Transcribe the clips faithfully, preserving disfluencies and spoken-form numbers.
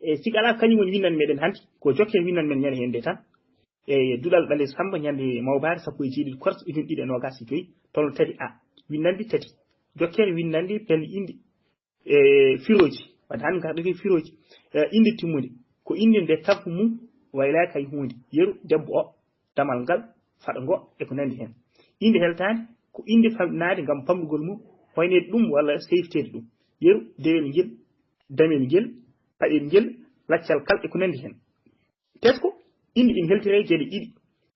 E sikkala kañum woni winndannde meɗen hannde, ko jokke winndannde men ñande heen nde tan. E duɗal Ɓaleejo Sammba ñande mawbaare sappo e jeeɗiɗi korse ujunere ɗiɗi e noogaas e joy, tolno tati A. Winndannde tati. Jokkere winndannde pelle inɗe, e firooji. Wadde hannde ngarɗen e firooji. E innde timmunde. Ko innde nde tagu mum waylaaka e huunde. Yeru, debbo o, damal ngal, faɗa ngo, e ko nanndi heen. Innde heltaande, ko innde famɗinaade ngam pamɗugol mum, hoyneede ɗum walla seyfteede ɗum. Yeru, dewel ngel, damel ngel, paɗel ngel, laccal kal, e ko nanndi heen. Tesko, innde ina heltire geɗe ɗiɗi.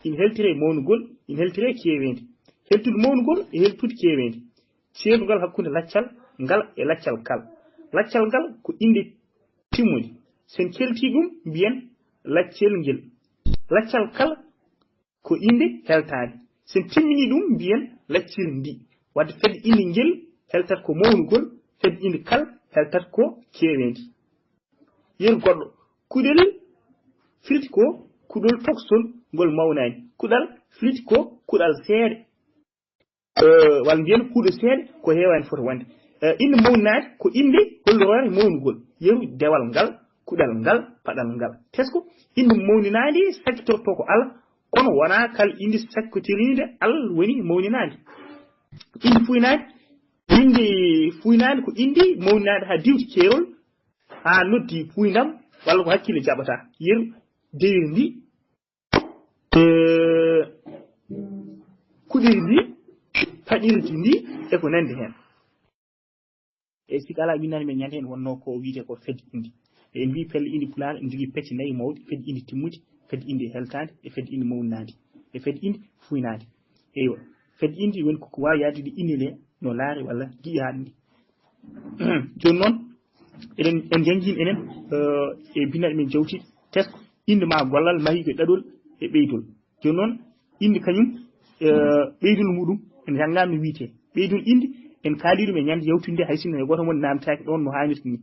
Ina heltire mawnugol, ina heltire keeweendi. Heltude mawnugol e heltude keeweendi. Ceertugal hakkunde laccal ngal e laccal kal. Laccal ngal ko innde timmunde. Sen kelti ɗum, mbiyen laccel ngel. Laccal kal ko innde heltaande. Sen timmini ɗum, mbiyen laccel ndi. Wadde fedde innde ngel heltat ko mawnugol, fedde innde kal heltat ko keeweendi. Yeru goɗɗo, kuɗel firti ko kuɗol toksol ngol mawnaani. Kuɗal firti ko kuɗal seeɗa. Eh, walla mbiyen kuuɗo seeɗa ko heewaani fota wonde. Eh, innde mawninaande ko innde hollorooje mawnugol. Yeru dewal ngal, kuɗal ngal, paɗal ngal. Tesko, innde mawninaande sakkitorto ko Allah, kono wonaa kala innde sakkitiriinde Allah woni mawninaande. Innde fuuynaande, innde fuuynaande ko innde mawninaande haa diwti keerol, haa noddi puuyndam, walla ko hakkille jaɓata. Yeru, dewel ndi, eh, kuɗel ndi, paɗirdi ndi, e ko nanndi heen. E sikkala winndannde men ñande heen wonnoo ko wiyetee ko fedde innde. En mbii pelle innde Pulaar ene njogii pecce nayi mawɗe, fedde innde timmude, fedde innde heltaande, e fedde innde mawninaande, e fedde innde fuuynaande. Eywa, fedde innde woni ko ko waawi yahdude innde nde no laare walla giƴaaɗe nde. Jooni noon, eɗen, en njanngin enen, eh, e binndannde men jawtiiɗo, tesko, innde maa gollal mahii ko e ɗaɗol e ɓeydol. Jooni noon, innde kañum, eh, ɓeydol muɗum, en njanngaani no wiyetee. Ɓeydol innde, en kaalii ɗum e ñande yawtunde, hay sinno hay gooto mon naamtaaki ɗoon no haanirta ni.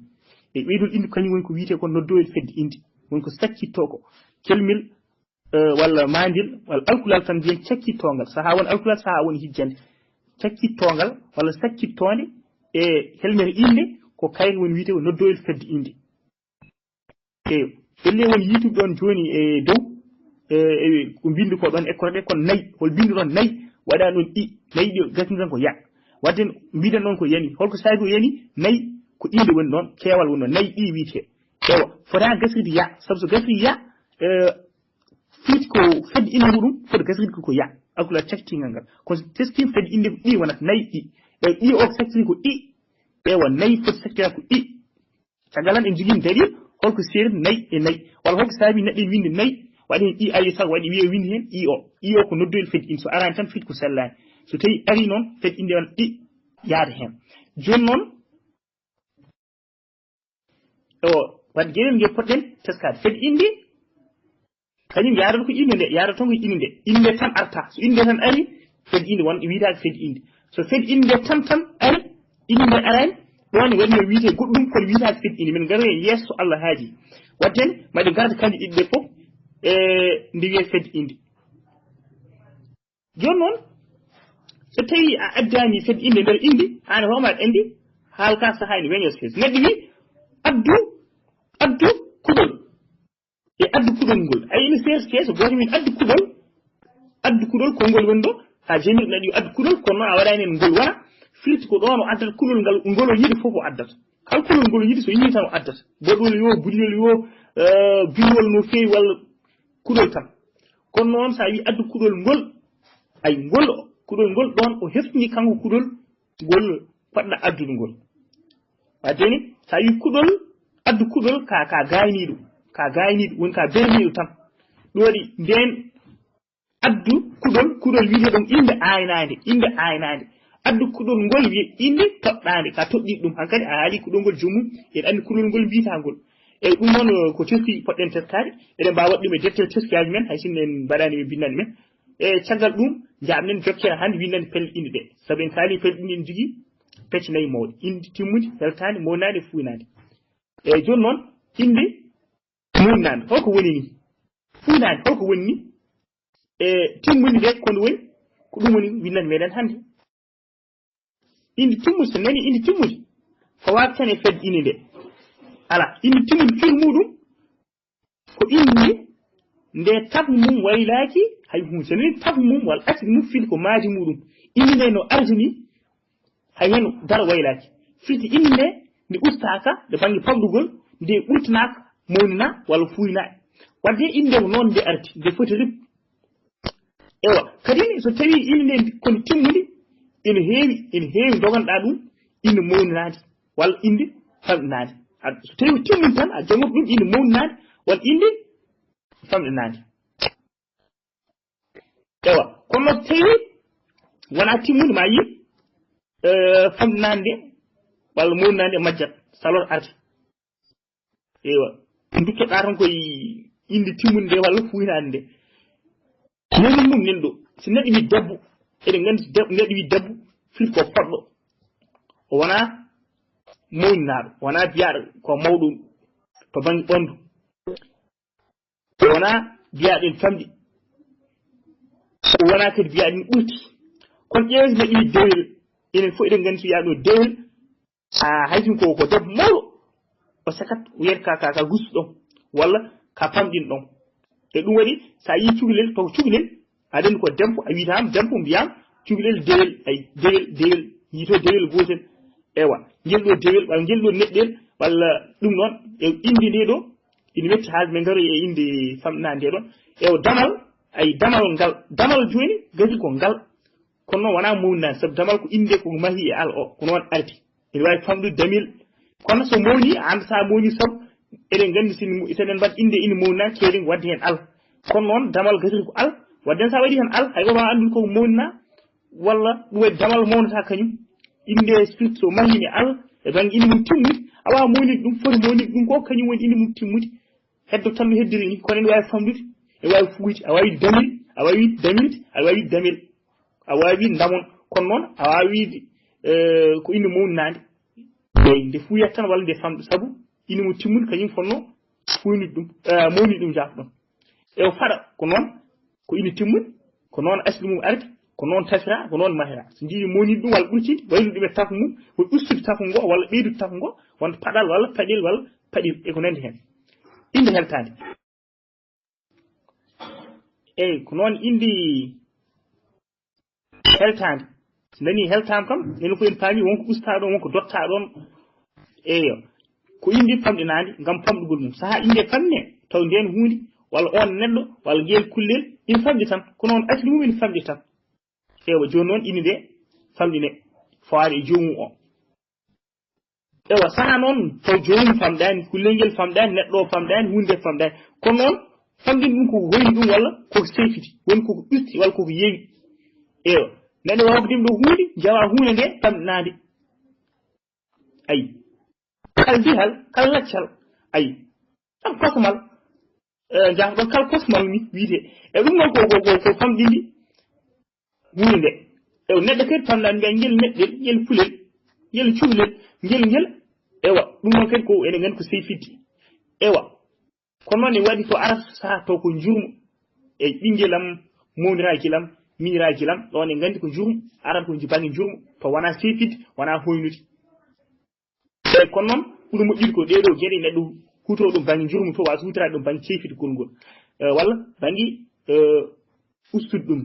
E ɓeydol innde kañum woni ko wiyetee ko noddowel fedde innde. Woni ko sakkitto ko kelmel, eh, walla maandel, walla alkulal tan mbiyen cakkittoongal. Sahaa won alkulal, sahaa won hijjande. Cakkittoongal walla sakkittoonde e helmere innde ko kayre woni wiyetee ko noddowel fedde innde. Eyo, pelle won yiitude ɗoon jooni e dow, e, e, ko mbinndu ko ɗoon école ɗe, kono nayi, hol mbinndu ɗoon nayi, waɗa ɗoon ɗi, nayi ɗi gasni tan ko ya. Wadde mbiɗen noon ko yani, holko saabi o yani, nayi ko innde woni ɗoon, keewal woni ɗoon, nayi ɗi wiyetee. Ewa, fota gasirde ya, sabu so gasri ya, eh, firti ko fedde innde muɗum, fota gasirde ko ya. Alkulal cakkitingal ngal. Kono so teskii fedde innde ko ɗi wonata nayi ɗi. E ɗi o sakkiti ko ɗi. Ewa, nayi foti sakkita ko ɗi. Caggal an en njogii dalil, holko seeri nayi e nayi. Walla holko saabi neɗɗo ene winnde nayi, waɗi heen ɗi ayi sago, waɗi wiye windi heen ɗi o. Ɗi o ko noddoyel fedde innde. So araani tan firti ko sellaani. So tawi ari noon, fedde innde on ɗi yaada heen. Jooni noon, o, wadde geɗel ngel poɗɗen teskaade. Fedde innde, kañum yaadata ko innde nde, yaadata toon ko innde nde. Innde tan arta. So innde tan ari, fedde innde won, wiyetaake fedde innde. So fedde innde tan, tan ari, innde nde araani, ɗoon waɗi no wiyetee goɗɗum, kono wiyetaake fedde innde. Min ngaro e yeeso so Allah haaji. Wadde heen, maɗi ngarda kanji ɗiɗi ɗe fof, e nde wiyee fedde innde. Jooni noon, so tawii a addaani fedde innde nder innde, aan hoore maa anndi, haala ka sahaa ene weñoo seeɗa. Neɗɗo wii, addu, addu kuɗol. E addu kuɗol ngol. Ay, ene seerti, so gooto min addu kuɗol, addu kuɗol ko ngol woni ɗo, haa jemir naɗi addu kuɗol, kono noon a waɗaani heen ngol wona, firti ko ɗoon o addata kuɗol ngal, ngol o yiɗi fof o addata. Kala kuɗol ngol o yiɗi so yiɗi tan o addata. Boɗol yo, budiyol yo, eh, biwol no feewi walla kuɗol tan. Kono noon so a wii addu kuɗol ngol, ay ngol, kuɗol ngol ɗoon o heftini kanko kuɗol ngol poɗɗa addude ngol. Wadde ni, so a wii kuɗol, addu kuɗol ka, ka gaayniiɗo, ka gaayniiɗo, woni ka berniiɗo tan. Ɗum waɗi ndeen addu kuɗol, kuɗol wiyetee ɗum innde aaynaande, innde aaynaande. Addu kuɗol ngol wiye innde toɗɗaande, ka toɗɗiiɗo ɗum. Hankadi a haalii kuɗol ngol joomum, eɗen anndi kuɗol ngol mbiyetee ngol. E ɗum noon, ko teski poɗɗen teskaade, eɗen mbaawi waɗde ɗum e deftere teskiyaaji men, hay sinno en mbaɗaani ɓe binndannde men. E caggal ɗum, njaɓnen jokkere hannde winndannde pelle innde ɗe. Sabu en kaalii pelle innde ene njogii pecce nayi mawɗe. Innde timmunde, heltaande, mawnaande, fuuynaande. E jooni noon, innde mawnaande, holko woni ni? Fuuynaande, holko woni ni? E timmunde nde, ko nde woni, ko ɗum woni winndannde meɗen hannde. Innde timmunde, so nani innde timmunde, fawaaka tan e fedde innde nde. Alaa, inde timmunde fil muɗum ko inde nde tabu mum waylaaki hay huunde. So nani tabu mum walla asli mum fil ko maadi muɗum. Inde nde no ardi ni, hay heen dara waylaaki. Firti inde nde, nde ustaaka, nde bannge famɗugol, nde ɓurtanaaka, mawnina walla fuuyna. Wadde inde ko noon nde ardi, nde foti rip. Ewa, kadi ne, so tawii inde nde kono timmude, ene heewi, ene heewi doganɗaa ɗum, inde mawninaade, walla inde famɗinaade. A, so tawii ko timmude tan, a jogori ɗum inde mawninaade, walla inde famɗinaade. Ewa, kono noon so tawii wonaa timmude, ma yi, eh, famɗinaade nde, walla mawninaade nde majjat, salor arde. Ewa, duttoɗaa tan koye inde timmude nde walla fuuynaade nde. Woni mum nen ɗo, so neɗɗo wi debbo, eɗen nganndi deb-, neɗɗo wi debbo, firti ko poɗɗo. O wonaa mawninaaɗo, wonaa biyaaɗo ko mawɗo to bannge ɓanndu. O wonaa biyaaɗo en famɗi. O wonaa kadi biyaaɗo en ɓurti. Kono ƴeewee so neɗɗo wi dewel, enen fof eɗen nganndi so wiyaa ɗo dewel, a, hay sinno ko, ko debbo mawɗo, o sekat, wiyata ka, ka, ka gustu ɗon, walla ka famɗin ɗon. E ɗum waɗi, so a yii cukalel, taw cukalel, aɗa anndi ko debbo, a wiyata debbo, mbiyaa cukalel dewel, ay, dewel, dewel, yiyto dewel gootel. Ewa, ngel ɗo dewel, walla ngel ɗo neɗɗel, walla ɗum noon, e inde nde ɗo, ina metti haalde, min ngaro e inde famɗinaa nde ɗon. Ewa, damal, ay, damal ngal, damal jooni, gasi ko ngal. Kono noon wonaa mawninaade, sabu damal ko inde ko mahii e al o, ko noon ardi. Ina waawi famɗude damel. Kono so mawni, aan so a mawni sabu eɗen nganndi so en, so eɗen mbaɗa inde ina mawnina, keeɗen waɗde heen al. Kono noon damal gasata ko al, waɗde so a waɗi heen al, hay gooto waawaa anndude ko mawnina, walla ɗum waɗi damal mawnata kañum. Inde so, so mahii e al, e bannge inde mum timmude, a waawaa mawninde ɗum, foti mawninde ɗum ko kañum woni inde mum timmude. Heddo tan no heddiri ni, kono ene waawi famɗude, ene waawi fuuyde, a waawi damel, a waawi damel, a waawi damel, a waawi damon, kono noon a waawi wiide, eh, ko inde mawninaande. Eyi, nde fuuyat tan walla nde famɗa, sabu inde mum timmude kañum fotnoo fuuynude ɗum, eh, mawninde ɗum, jaafo ɗon. E o faɗa, ko noon, ko inde timmude, ko noon asli mum ardi, ko noon tafira, ko noon mahira. So njii mawninde ɗum walla ɓurtinde, waylude ɗum e tafa mum, woni ustude tafa ngo walla ɓeydude tafa ngo, wonta paɗal walla paɗel walla paɗel, e ko nanndi heen. Inde heltaande. Eyi, ko noon inde heltaande. So nanii heltaama kam, enen fof en paami wonko ustaa ɗoon, wonko dottaa ɗoon. Eyo, ko inde famɗinaande ngam famɗugol mum. Sahaa inde famɗine, taw ndeen huunde, walla oon neɗɗo, walla ngeel kullel, ina famɗi tan. Ko noon asli mum ina famɗi tan. Ewa, jooni noon inde nde famɗine, fawaade e joomum o. Ewa, sahaa noon taw joomum famɗaani, kullel ngel famɗaani, neɗɗo o famɗaani, huunde nde famɗaani. Kono noon, famɗin ɗum koko hoyni ɗum walla koko seyfiti, woni koko usti walla koko yewi. Ewa, neɗɗo waawa ko ɗum ɗo huunde, jawa huunde nde famɗinaande. Ayi. Kal dihal, kal laccal. Ayi. Tan kosmal. Eh, jaafo ɗon kal kosmal ni wiyetee. E ɗum noon ko, ko, ko, ko famɗinde huunde nde. Ewa, neɗɗo kadi famɗa mbiya ngel neɗɗel, ngel fulel, ngel cuhlel, ngel, ngel. Ewa, ɗum noon kadi ko enen nganndi ko sey fidde. Ewa, kono noon ne waɗi ko arata sahaa taw ko njurmo. E ɓinngel am, mawniraaji lam, miñiraaji lam, ɗoon en nganndi ko njurmo, arata ko bannge njurmo, taw wonaa sey fidde, wonaa hoynude. Eyi, kono noon, ɓuri moƴƴude ko ɗee ɗoo geɗe neɗɗo huutoroo ɗum bannge njurmo to, walla huutoraade ɗum bannge sey fidde ngol. Eh, walla bannge, eh, ustude ɗum.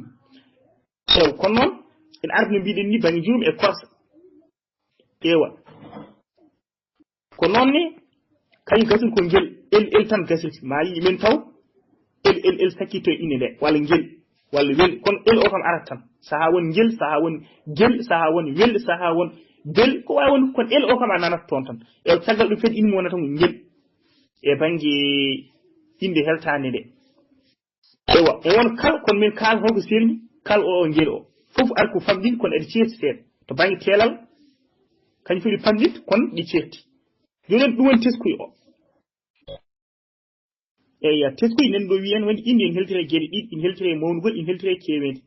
Ewa, kono noon, ene ardi no mbiɗen ni bannge njurmo e korsa. Ewa. Ko noon ne, kañum gasata ko ngel, el, el tan gasata. Ma yii men taw, el, el, el sakkitto e inde nde, walla ngel, walla wel. Kono el o kam arata tan. Sahaa won ngel, sahaa won gel, sahaa won wel, sahaa won bel. Ko waawi won, kono el o kam a nanat toon tan. E caggal ɗum kadi inde mum wonata ko ngel. E bannge inde heltaande nde. Ewa, e won kal, kono min kal hol ko selmi, kal o, o ngel o. Fof ar ko famɗin, kono eɗi ceerti seeɗa. To bannge teelal, kañum fof ɗi famɗin, kono ɗi ceerti. Jooni ɗum woni teskuy o. Eya, teskuy nen ɗo wiyen woni inde ene heltira e geɗe ɗiɗi, ene heltira e mawnugol, ene heltira e keweede.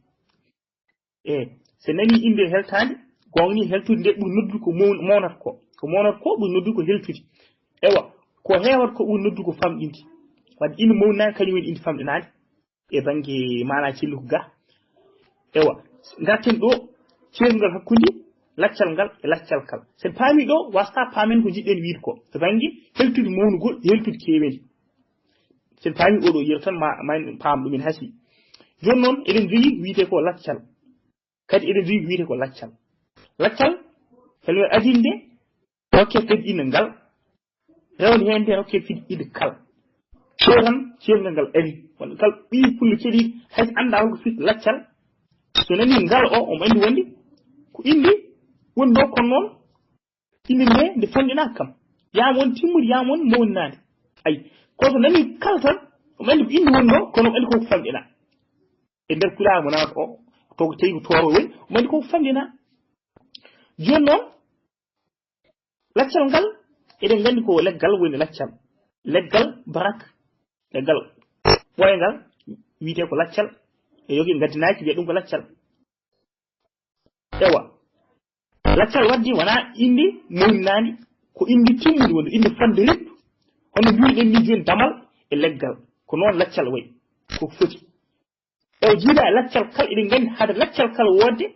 E, so nani inde heltaande, goonga ni heltude nde ɓuri noddude ko mawn-, mawnata ko. Ko mawnata ko ɓuri noddude ko heltude. Ewa, ko heewata ko ɓuri noddude ko famɗinde. Wadde inde mawninaande kañum woni inde famɗinaande e bannge maanaa celluka ga. Ewa, ngarten ɗo ceerngal hakkunde laccal ngal e laccal kal. Sen paami ɗo, wasta paamen ko jiɗɗen wiide ko. To bannge heltude mawnugol e heltude keeweendi. Sen paami oɗo yeru tan ma, ma en paam ɗum en hasi. Jooni noon eɗen jogii wiyetee ko laccal. Kadi eɗen jogii wiyetee ko laccal. Laccal, kadi adinde, hokke fedde inde ngal. Rewde heen nden hokke fedde inde kal. Ɗo tan ceerngal ngal ari. Wonde kal ɓii pullo ceɗi hay annda holko fedde laccal. So nani ngal o, omo anndi wonde ko inde woni ɗo kono noon inde nde nde famɗinaa kam. Yaama won timmude, yaama won mawninaade. Ay, ko so nani kal tan, omo anndi ko inde woni ɗo, kono omo anndi ko famɗina. E nder pulaar mo nanata o, to ko tawi ko tooro woni, omo anndi ko famɗina. Jooni noon, laccal ngal, eɗen nganndi ko leggal woni laccal. Leggal barak, leggal ɓooyngal, wiyetee ko laccal. E yogi ngaddinaaki, wiya ɗum ko laccal. Ewa. Laccal waddi wonaa inde mawninaande, ko inde timmunde woni, inde fotde rip. Hono mbiruɗen ni jooni damal e leggal. Ko noon laccal wayi. Ko foti. Ewa, jiida e laccal kal, eɗen nganndi hade laccal kal wodde,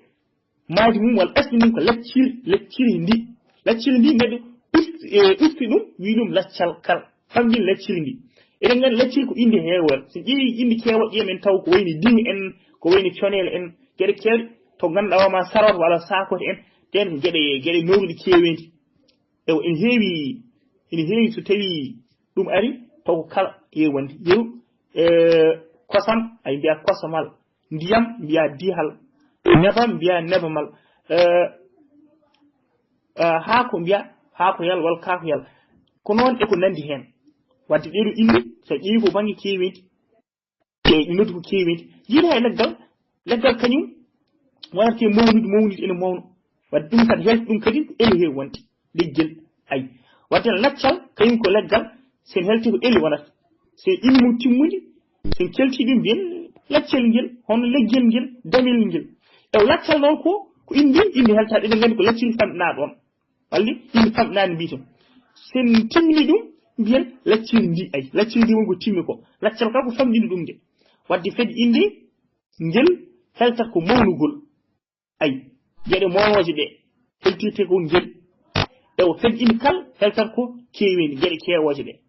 maaji mum walla asli mum ko lacciri, lacciri ndi. Lacciri ndi neɗɗo usti, e, usti ɗum, wi ɗum laccal kal. Famɗin lacciri ndi. Eɗen nganndi lacciri ko inde heewal. So ƴeewi inde keewal ƴeew men taw ko wayni diŋ en, ko wayni coneel en, geɗe keewɗe to ngannduɗaa wama sarot walla sakote en, ɗen ko geɗe, geɗe nowruɗi keeweendi. Ewa, ene heewi, ene heewi so tawi ɗum ari, taw ko kala heewi wonde. Yeru, e, kosam, ay mbiya kosamal. Ndiyam mbiya dihal. Nebam mbiya nebamal. E, e, haako mbiya haakoyal walla kaakoyal. Ko noon e ko nanndi heen. Wadde ɗeɗo inde, so ƴeewi ko bannge keeweendi. E ɗi noddi ko keeweendi. Jiida e leggal, leggal kañum wonata ke mawnude, mawnude ene mawno. Wadde ɗum kadi, helto ɗum kadi ko eli heewi wonde. Leggel, ay. Wadde laccal kañum ko leggal, sen helti ko eli wonata. So inde mum timmude, sen kelti ɗum mbiyen laccel ngel, hono leggel ngel, damel ngel. Ewa, laccal noon ko, ko inde, inde heltaade, eɗen nganndi ko lacciri famɗinaa ɗoon. Walli, inde famɗinaande mbiyeten. Sen timmini ɗum, mbiyen lacciri ndi, ay. Lacciri ndi woni ko timmi ko. Laccal kala ko famɗini ɗum nde. Wadde fedde inde ngel heltat ko mawnugol. Ay, geɗe mawnooje ɗe heltirte ko ngel. Ewa, fedde inde kal heltat ko keeweendi, geɗe keewooje ɗe.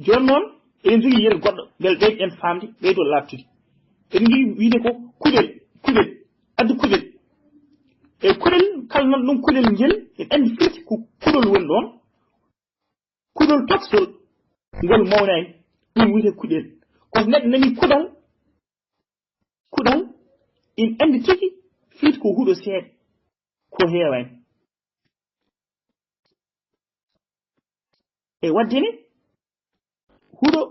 Jooni noon, eɗen njogii yeru goɗɗo, mbele ɓeyden faamde, ɓeydo laaɓtude. Eɗen njogii wiyde ko kuɗel, kuɗel, addu kuɗel. E kuɗel, kala nan ɗum kuɗel ngel, en anndi firti ko kuɗol woni ɗoon. Kuɗol toksol, ngol mawnaani, ɗum wiyetee kuɗel. Ko so neɗɗo nani kuɗal, kuɗal, en anndi tigi firti ko huɗo seeɗa, ko heewaani. E wadde ne, huɗo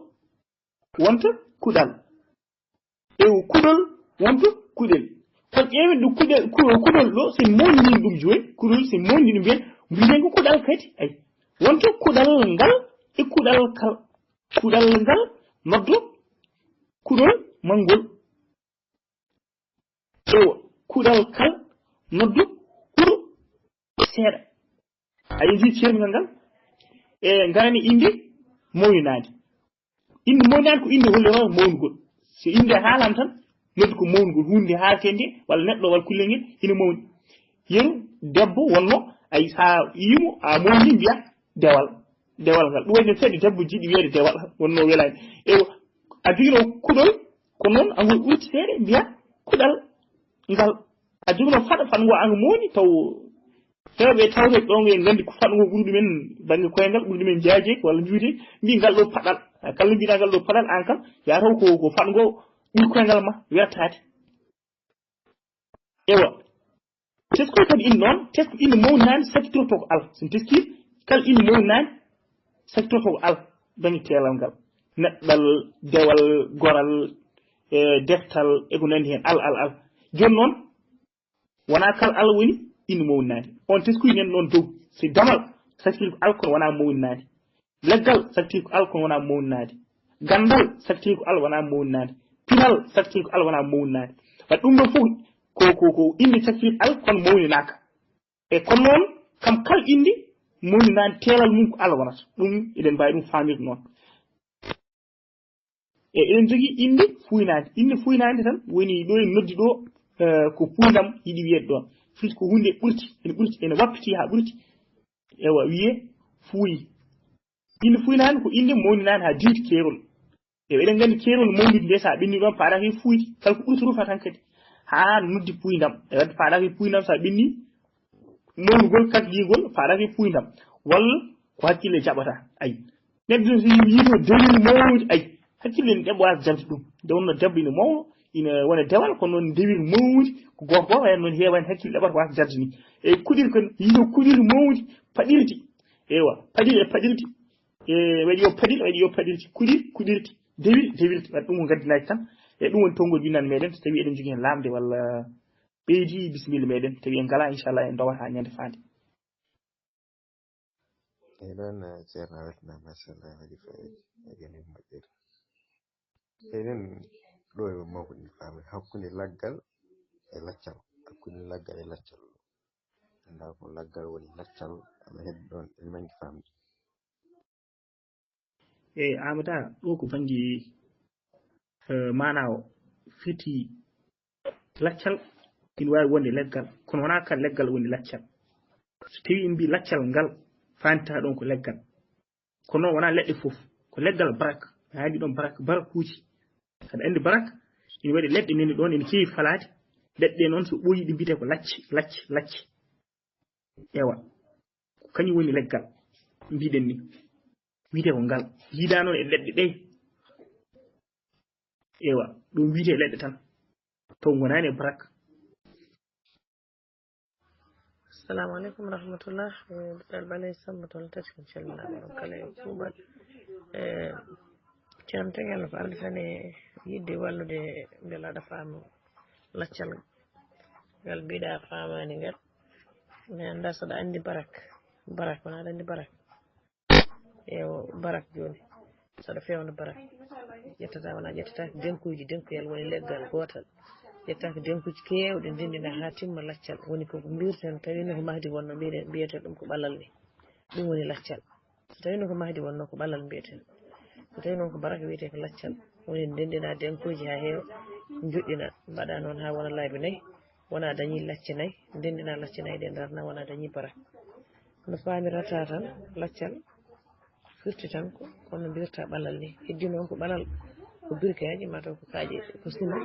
wonta kuɗal. E kuɗol wonta kuɗel. Kon ƴeewen ɗo kuɗel, ku-, kuɗol ɗo, so en mawninii ɗum jooni, kuɗol so en mawninii ɗum mbiyen, mbiyen ko kuɗal kadi. Ay, wonta kuɗal ngal e kuɗal kal. Kuɗal ngal noddo kuɗol mangol. Ewa, kuɗal kal noddu huɗo seeɗa. A yejii ceerngal ngal? E ngarani innde mawninaande. Innde mawninaande ko innde holliroowo mawnugol. So innde haalaama tan, noddu ko mawnugol. Huunde haaletee nde, walla neɗɗo, walla kullel ngel, ina mawni. Yeru, debbo wonno, ay, so a yii mo, a mawni, mbiya, dewal. Dewal ngal. Ɗum waɗi no seeɗa debbo jiɗi wiyeede dewal, wonno welaani. Ewa, a joginoo kuɗol, ko noon, a ngol ɓurti seeɗa, mbiya, kuɗal ngal. A joginoo faɗa, faɗa ngo, a ngo mawni, taw heewɓe tawde ɗo ngo en nganndi ko faɗa ngo ɓuri ɗumen bannge koyngal, ɓuri ɗumen jaaje, walla njuude, mbi ngal ɗo paɗal. Kala mbiɗa ngal ɗo paɗal, aan kam, yaa taw ko, ko faɗa ngo ɓuri koyngal ma, wertaade. Ewa. Teskoy kadi ina noon, tesko ina mawninaani, sakkitorto ko al. So en teskii, kala ina mawninaani, sakkitorto ko al. Bannge teelal ngal. Neɗɗal, dewal, goral, e deftal, e ko nanndi heen. Al, al, al. Jooni noon, wonaa kala al woni ina mawninaani. On teskuy nen noon dow. So damal, sakkitiri ko al, kono wonaa mawninaani. Leggal, sakkitiri ko al, kono wonaa mawninaade. Ganndal, sakkitiri ko al, wonaa mawninaade. Pinal, sakkitiri ko al, wonaa mawninaade. Wadde ɗum ɗoo fof ko, ko, ko innde sakkitiri al, kono mawninaaka. E kono noon, kam kal innde mawninaande, teelal mum ko al wonata. Ɗum eɗen mbaawi ɗum faamirde noon. E eɗen jogii innde fuuynaande. Innde fuuynaande tan woni ɗo en noddi ɗo, eh, ko puuyndam yiɗi wiyeede ɗoon. Firti ko huunde ɓurti, ene ɓurti, ene wappiti haa ɓurti. Ewa, wiyee fuuyi. Innde fuuynaande ko innde mawninaande haa diwti keerol. Ewa, eɗen nganndi keerol mawnude nde, so a ɓenni ɗoon, paɗaaki fuuyde, kala ko ɓurti rufa tan kadi. Haa noddi puuyndam. E wadde paɗaaki puuyndam, so a ɓenni, mawnugol, kasgingol, paɗaaki puuyndam. Walla ko hakkille jaɓata. Ay. Neɗɗo so yii to dewel mawnude, ay. Hakkille ne ɗeɓa waasa jarde ɗum. Nde wonno debbo ina mawno, ina wona dewal, kono noon dewel mawnude, ko gooto gooto, heen noon heewani hakkille ɗeɓata waasa jarde ni. E kuɗir kon, yii to kuɗir mawnude, paɗirdi. Ewa, paɗir e paɗirdi. E waɗi yo paɗir, waɗi yo paɗirdi. Kuɗir, kuɗirdi. Dewir, dewirdi. Waɗi ɗum ko ngaddinaaji tan. E ɗum woni tonngol winnan meɗen, so tawi eɗen jogii heen laamde walla ɓeydi, bisimilla meɗen. Tawi en ngalaa, inchallah, en ndowata haa ñande faande. Eɗon, eh, Ceerno, a weltanaama, machallah, waɗi fayida. E gani moƴƴere. Eɗen ɗo e mawko ɗin faami hakkunde laggal e laccal. Hakkunde laggal e laccal. Annda ko laggal woni laccal, aɗa heɗi ɗon, en mangi faamde. E Amada, ɗo ko bannge, eh, maana o feti laccal, ina waawi wonde leggal, kono wonaa kala leggal woni laccal. So tawi en mbi laccal ngal, faamta ɗon ko leggal. Kono wonaa leɗɗe fof, ko leggal barak. A heɗi ɗon barak, barakuuji. Aɗa anndi barak, ina waɗi leɗɗe nani ɗon, ene keewi falaade. Leɗɗe noon so ɓooyi ɗi mbiyetee ko lacce, lacce, lacce. Ewa, ko kañum woni leggal, mbiɗen ni. Wiyetee ko ngal. Yiida noon e leɗɗe ɗe. Ewa, ɗum wiyetee leɗɗe tan. Taw ngonaani e barak. Assalamu aleykum wa rahmatullah. Eh, Bilal Bale Samba toon tati ko calminaama ɗon kala e kuuɓal. Eh, ceerno Tegal ko ardi tan e yiɗde wallude mbela aɗa faama laccal ngal mbiɗa faamaani ngal. Mi annda so aɗa anndi barak. Barak, wona aɗa anndi barak. Ewo, barak jooni. So aɗa feewna barak, ƴettata, wona ƴettata ko denkuuji, denkuyal woni leggal gootal. Ƴetta ko denkuuji keewɗi, ndenndina haa timma laccal. Woni ko mbirten, tawi no ko mahdi wonno, mbiyen, mbiyeten ɗum ko ɓalal ni. Ɗum woni laccal. So tawi no ko mahdi wonno, ko ɓalal mbiyeten. So tawi noon ko barak, wiyetee ko laccal. Woni ndenndina denkuuji haa heewa, njuɗɗina, mbaɗa noon haa wona laabi nayi. Wona dañi lacce nayi, ndenndina lacce nayi ɗe darna, wona dañi barak. No faamirata tan, laccal firti tan ko, kono mbirta ɓalal ni. Heddi noon ko ɓalal, ko birkaaji, mataw ko kaaƴe, ko sima.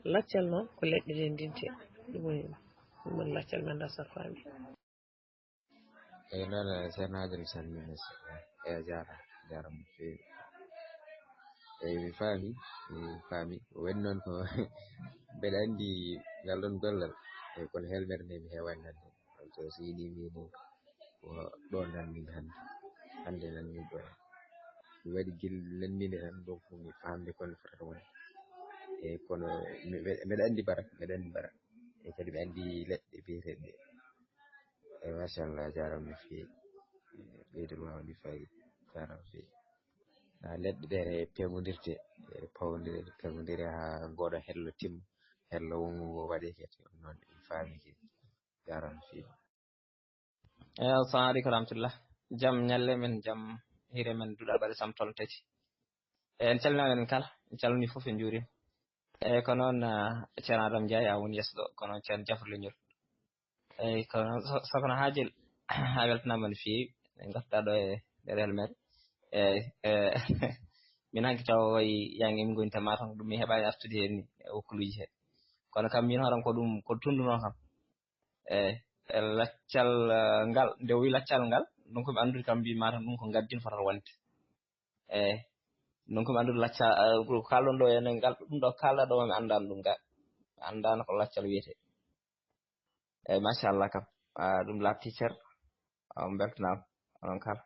Laccal noon ko leɗɗe ɗe ndinte. Ɗum woni, ɗum woni laccal, mi annda so a faami. Eyi, noon, eh, Ceerno Adel, mi salmini, eh, a jaara-, a jaaraama no feewi. Eyi, mi faami, mi faami. Ko waɗi noon ko mbeɗa anndi ngal ɗoon gollal, eyi, kono helmere nde mi heewaani nande. Kono so yini mi ni, ko ɗo nanmin hannde. Hannde nanmin ɗo. Mi waɗi gil-, nanminde tan, donc mi faamde kono fotata wonde. Eyi, kono mi-, mbeɗa, mbeɗa anndi barak, mbeɗa anndi barak. E kadi ɓe anndi leɗɗe biyeteeɗe ɗe. Eyi, machallah, a jaaraama no feewi. Ɓeydol ma waɗi faayiida. Jaaraama feewi. Na leɗɗe ɗe peemondirte, ɗe pawondire, ɗe peemondire haa ngooɗo hello timma, hello wonngo ngo waɗe kadi. Ɗum noon en faami kadi. Jaaraama feewi. Eyi, assalamu aleykum wa rahmatullah. Jam ñalle men, jam hiire men, duɗal ɓaɗe sam tolno tati. Eyi, en calminaama en kala, en calmini fof, en njuuriima. Eyi, ko noon, ah, Ceerno Adama Ndiaye, a woni yeeso ɗo, ko noon Ceerno Jafar Leñol. Eyi, ko noon so-, Sokhna Hajel, a weltanaama no feewi, en ngartaa ɗo e nder helmere. Eyi, eh, min hanki taw wayi yange min ngoni tan, mataw ko ɗum mi heɓaani artude heen ni, e okkuluuji he. Kono kam min horam ko ɗum, ko tundunoo kam. Eyi, e laccal, eh, ngal, nde o wi laccal ngal, ɗum ko mi anndude kam, mbi mataw ɗum ko ngaddin fotata wonde. Eyi, ɗum ko mi anndude lacca, eh, ko kaalɗon ɗo ene ngal, ɗum ɗo kaalɗa ɗo mi anndaani ɗum ga. Mi anndaani ko laccal wiyetee. Eyi, machallah kam. Ah, ɗum laati cer. Ah, on mbeltanaama, onon kala.